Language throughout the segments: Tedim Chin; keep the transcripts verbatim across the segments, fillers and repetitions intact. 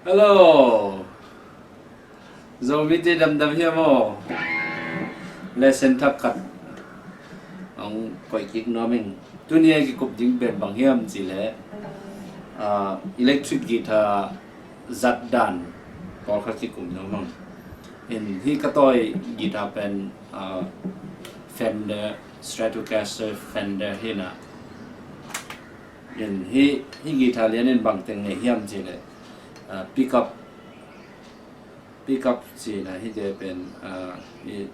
Hello. Zomite damdam hiam aw? Lesson thak khat hong koih kik nuam ing. Tuni a kikup ding pen bang hiam cih leh, ah, electric guitar zat dan pawlkhat kikup nuam ing. In hih ka tawi guitar pen, ah, Fender Stratocaster Fender hi na. In hih, hih guitar lian in bang teng nei hiam cih leh, ah, pickup, pickup cih na hihte pen, ah, hih,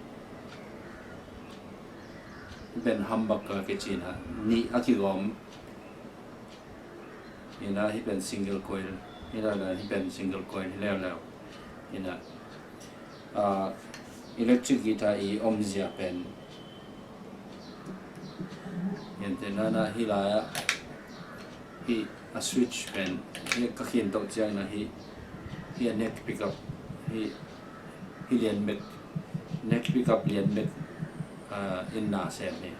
hih pen humbucker kici na nih a kigawm. Hi na hih pen single coil. Hi na, hih pen single coil hi leuleu. Hi na, ah, electric guitar i omzia pen, hi na, hih lai-ah hih a switch pen hih ka khin toh ciangin ah hih, hih a neck pickup, hih, hih lian bek, neck pickup lian bek, ah, in na sem hi.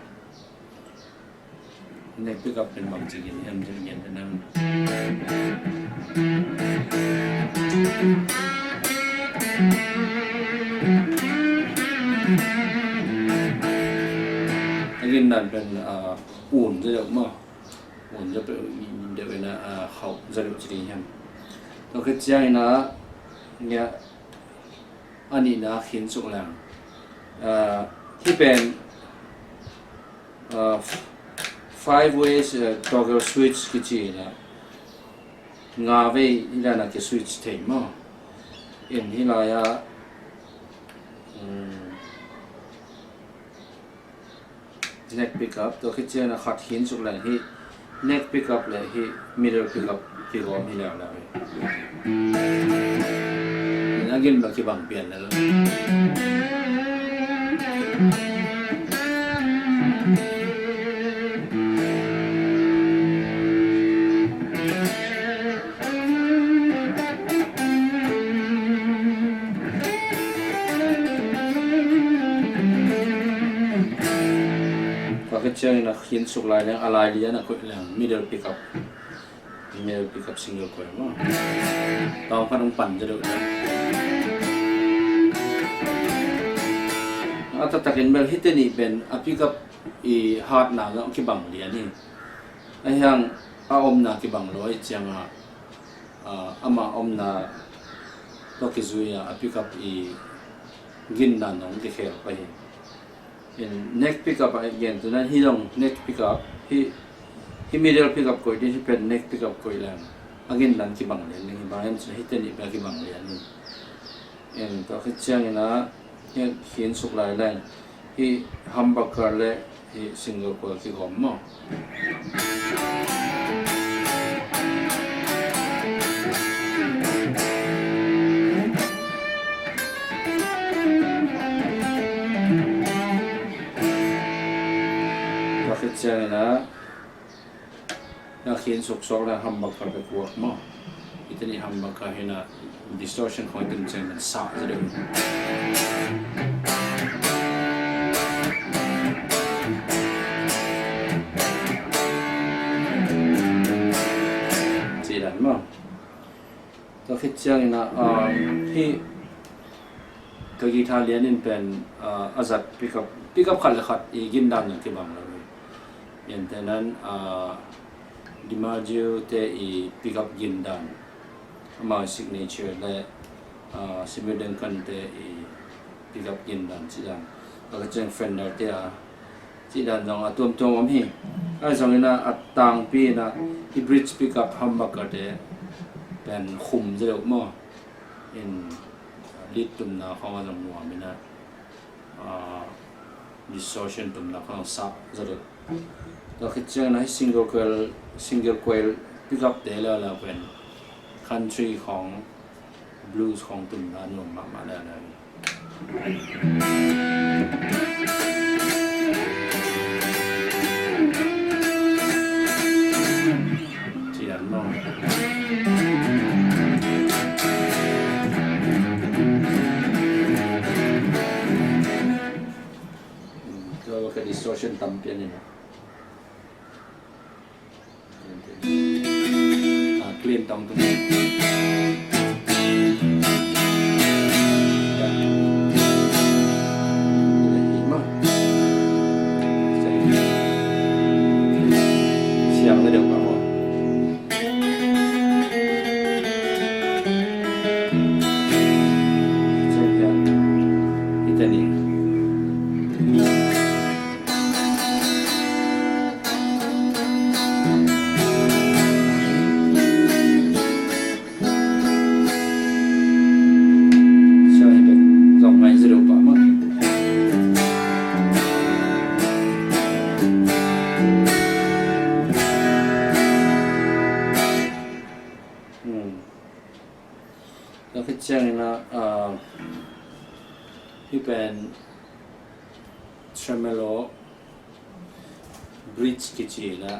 Neck pickup pen bangci gin hiam cih leh, gen te nang. A gin dan pen, ah, un zaw deuh maw. Un zaw deuh, deuh in ah, ah, khauh zaw deuh ci ding hiam. Tua khit ciangin ah, ngia, a nihna khin suk leng. Ah, hih pen, ah, five ways, ah, toggle switch kici na. Nga vei hih lai-ah ki switch thei maw. In hih lai-ah, um, neck pickup, tua khit ciangin ah khat khin suk leng hih neck pickup le hih middle pickup kigawm hi leuleu hi. Na gin bek kibang pian lel. Tua khit ciangin ah khin suk lai leng, a lai lian ah koih leng middle pickup. Middle pickup single coil maw. Tawm khat hong pan zaw deuh. A taktakin bel hihte nih pen a pickup i hatna zong kibang lian hi. Ahi hang a omna kibang lo ahih ciangin ah, ah, ama omna tawh kizui a, a pickup i gin dan zong kikhel pah hi. In neck pickup a gen tu nan hih zong neck pickup, hih, hih middle pickup koih ding, hih pen neck pickup koih leng a gin dan kibang lian ding hi, bang hiam cih leh hihte nih bek a kibang lian hi. In tua khit ciangin ah, hih khin suk lai leng, hih humbucker le hih single coil kigawm maw. Tua khit ciangin ah, na khin suk suak le humbucker bek kuak maw. Hihte nih humbucker hi na, distortion khawng i tun ciang nan sah zaw deuh. Cih dan maw. Tua khit ciangin ah, um, hih ka guitar lian in pen, uh, a zat pickup, pickup khat le khat i gin dan zong kibang lo hi. Gentehna in, uh, DiMarzio te i pickup gin dan, amau signature le, uh, Seymour Duncan te i pickup gin dan cih dan. Tua khit ciang Fender te a cih dan zong a tuamtuam om hi. Ahi zongin ah, a tangpi in ah, hih bridge pickup humbucker te pen khum zaw deuh maw. In lead tumna khawng ah zong nuam in ah, ah, distortion tumna khawng ah sah zaw deuh. Tua khit ciangin ah hih single coil, single coil pickup te leuleu pen country khawng, blues khawng tumna nuam mahmah leuleu hi. Cih dan maw. Tua ka distortion tampi a ni na. Ah, clean tawng tung. Hmm. Tua khit ciangin ah, ah, hih pen tremolo bridge kici in ah,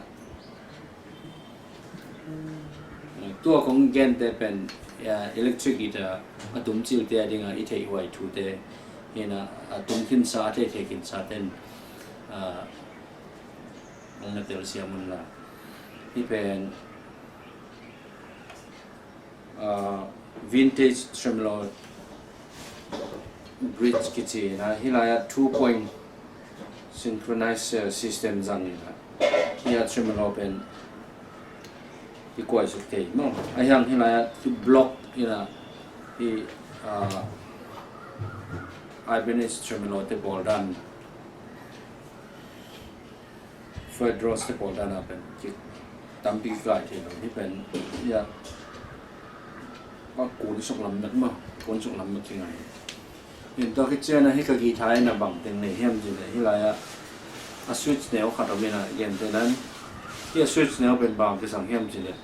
tua kong gente pen, ah, electric guitar a tumcilte a dingah i theih huai thute hi in ah, a tum khinsa, a theithei khinsa ten, ah, hong na telsiam un la. Hih pen, ah, vintage tremolo bridge kici in ah, hih lai-ah two point synchronized, uh, system zang in ah, hih a tremolo pen i kuaisuk thei maw. A hiang hih lai-ah block in ah, hih, ah, Ibanez tremolo te bawl dan, Floyd Rose te bawl dan a pen ki tampi kikai thei lo. Hih pen, ya, a kun suk lam bek maw, kun suk lam bek kingai. In tua khit ciang ah hih ka guitar in ah bang teng nei hiam cih leh, hih lai-ah a switch neu khat om in ah, gente nan, hih a switch neu pen bang kisang hiam cih leh,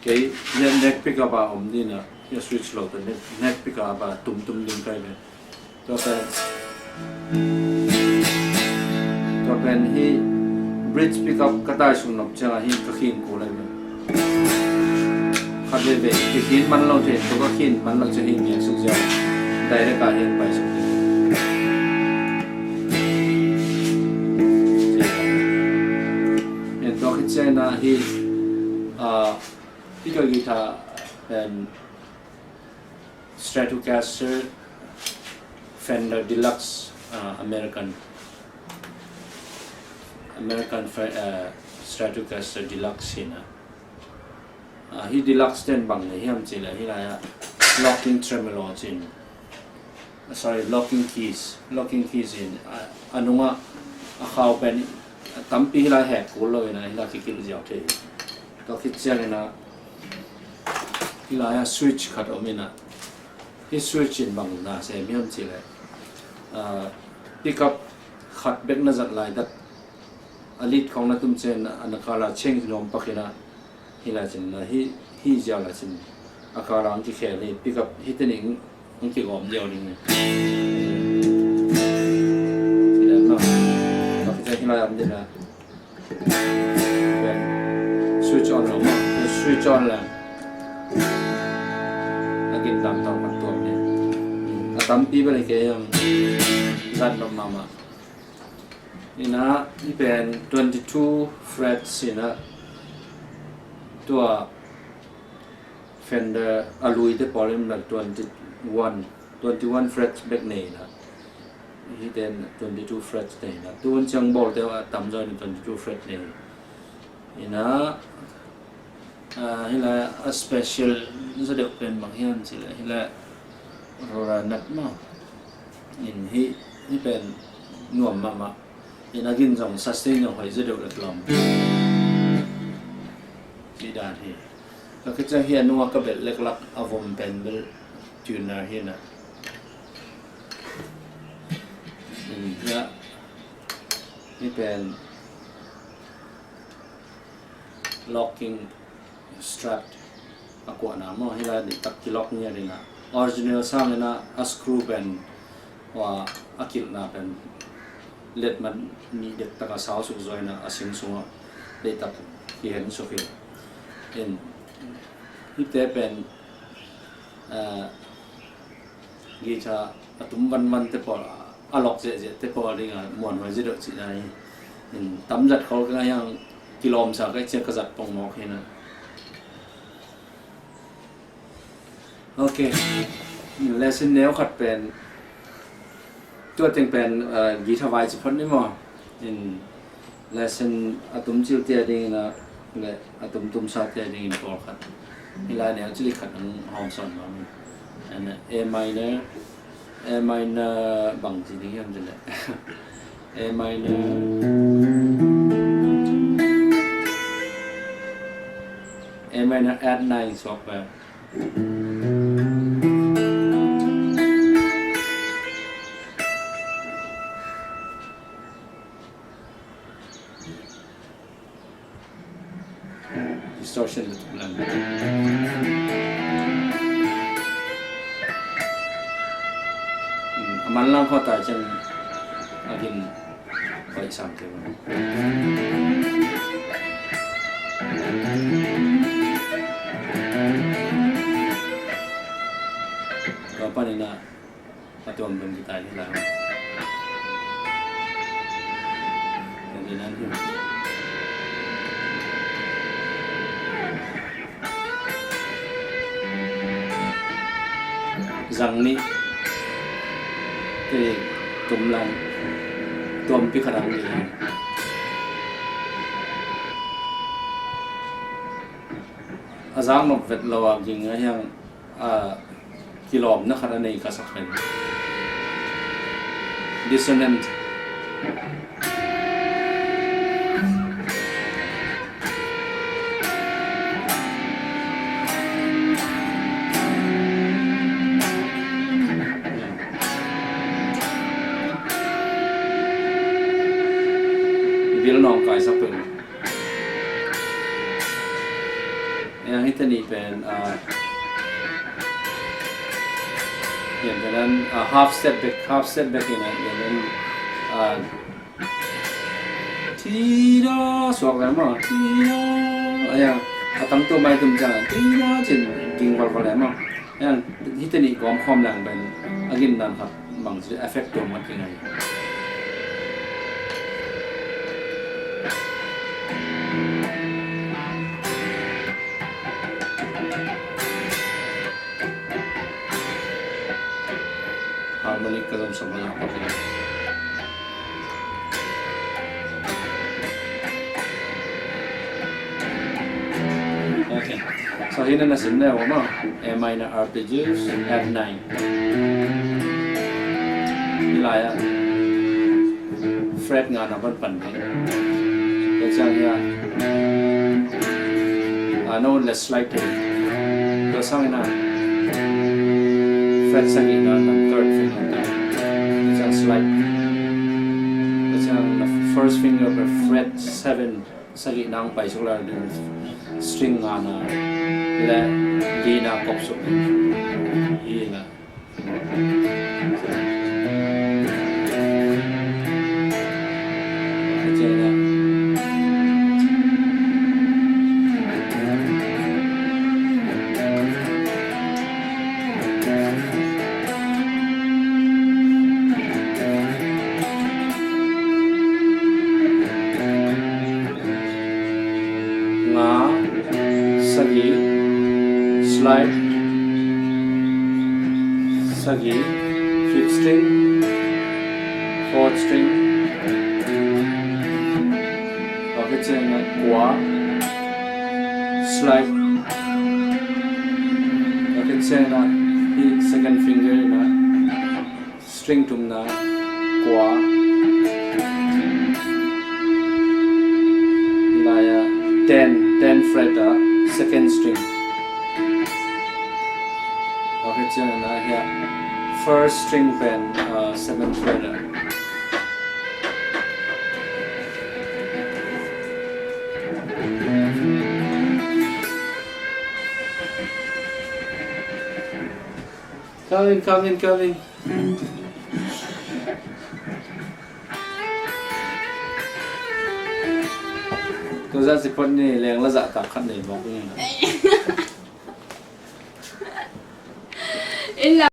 kei hih neck pickup a om ding in ah, hih a switch lo tawh neck, neck pickup a tumtum ding kai ve. Tua pen, tua pen hih bridge pickup ka tai sung nop ciang ah hih ka khin kul lai ve. Khat veve, kikhin man lo thei, tua ka khin man lo ciang hih ngiak suk ziau, direct ah hih pai suk. Tua khit ciang ah hih, ah, hih ka guitar pen Stratocaster Fender Deluxe, ah, American, American Fe-, ah, Stratocaster Deluxe hi in ah. Ah, hih Deluxe ten bang nei hiam cih leh, hih lai-ah locking tremolo ci in, ah, sorry, locking keys, locking keys in, ah, a nungah a khau pen, ah, tampi hih lai hek kul lo in ah, hih lai kikilh ziau thei. Tua khit ciang in ah, hih lai-ah switch khat om in ah, hih switch in bang na sem hiam cih leh, ah, pickup khat bek na zat lai tak, a lead khawng na tum ciang a na color change nuam pak in ah, hih lai cin na, hih, hih ziau lai cin a color hong kikhel hi, pickup hih te nih hong kigawm ziau ding hi. Hih lai maw. Tua khit ciang hih lai om ding ah, switch on lo maw. Switch on leng a gin lam tawh kan tuam ni. A tampi bel hi kei, zat nop mahmah. Hi in ah, hih pen twenty-two frets hi in ah, tua Fender a lui te pawl in bel twenty-one, twenty-one frets bek nei in ah. Hih ten twenty-two frets nei in ah. Tun ciang bawl te a tamzaw in twenty-two fret nei. Hi in ah, ah, hih lai a special zaw deuh pen bang hiam cih leh, hih lai roller nut maw. In hih, hih pen nuam mahmah. In a gin zong sustain zong hoih zaw deuh leh lawm. Hih dan hi. Ka khit ciang hih a nungah ka belh leklak a vom pen bel tuner hi in ah. In hih ah, hih pen locking strap a kuahna maw, hih lai diktak kilock ngiat in ah. Original sang in ah a screw pen hua a kilhna pen letmat nih dektak a sau suk zaw in ah, a sing sungah diktak kihen suk hi. In hihte pen, ah, guitar a tum vanvan te pawl, a lock ziahziah te pawl dingah muanhuai zaw deuh cihna hi. In tam zat khol ka hiang kilawmsa ka hih ciang ka zat pongmawk hi in ah. Ok. Lesson neu khat pen, tua teng pen, ah, guitar vai ci phot ni maw. In lesson a tum cil tia dingin ah, le a tum tum sa tia dingin pawlkhat. Hih lai neu cili khat ang hawm sawn mah. And A minor, A minor bang ci ding hiam cih leh, A minor, A minor add nine suak pen. Distortion na tuk lang. Manlang khua ta ciang a gin hoih sam kei bang. Tua panin ah a tuamtuam kitai ni lai. Tua ni nan hi. Zang nih te tum lang tuampi khat ang ni. A zang nop vet lo a ging a hiang a kilawmna khat a nei ka sak pen. Dissonant. Bil nawng kai sak pen. Yang hita ni pen, ah, yang pen an, ah, half step back, half step back in an, yang pen, ah, tida suak lem ah, tida, ah, yang, a tang tu mai tum jang, tida cin ging val val lem ah. Yang hita ni gom khom lang pen, a gin nan khat mang ci effect tu mat ki ngai. Harmonic ka zom som na pa. Okay. So, hina na sim na wa ma. A minor arpeggios, F nine. Hilai ah fret nga na pan pan ni. Tua ciang hi a, ah, no, let's slide to. Tua sang hi na fret sagih na, na third finger ta. Tua ciang slide. Tua ciang na first finger pen fret seven. Sagih nang pai suk la ding string nga na le li na kop suk hi la. Nga, sagih, slide, sagih, fifth string, fourth string, tua khit ciangin kua, slide, tua khit ciangin hih second finger in a string thumna kua. Lai a ten, ten fret a second string. Okay, ciangin a hia first string pen, uh, seventh fret a. Coming, coming, coming. Tua zah si phot ni leng la zah tak khat nei bawk ni. In la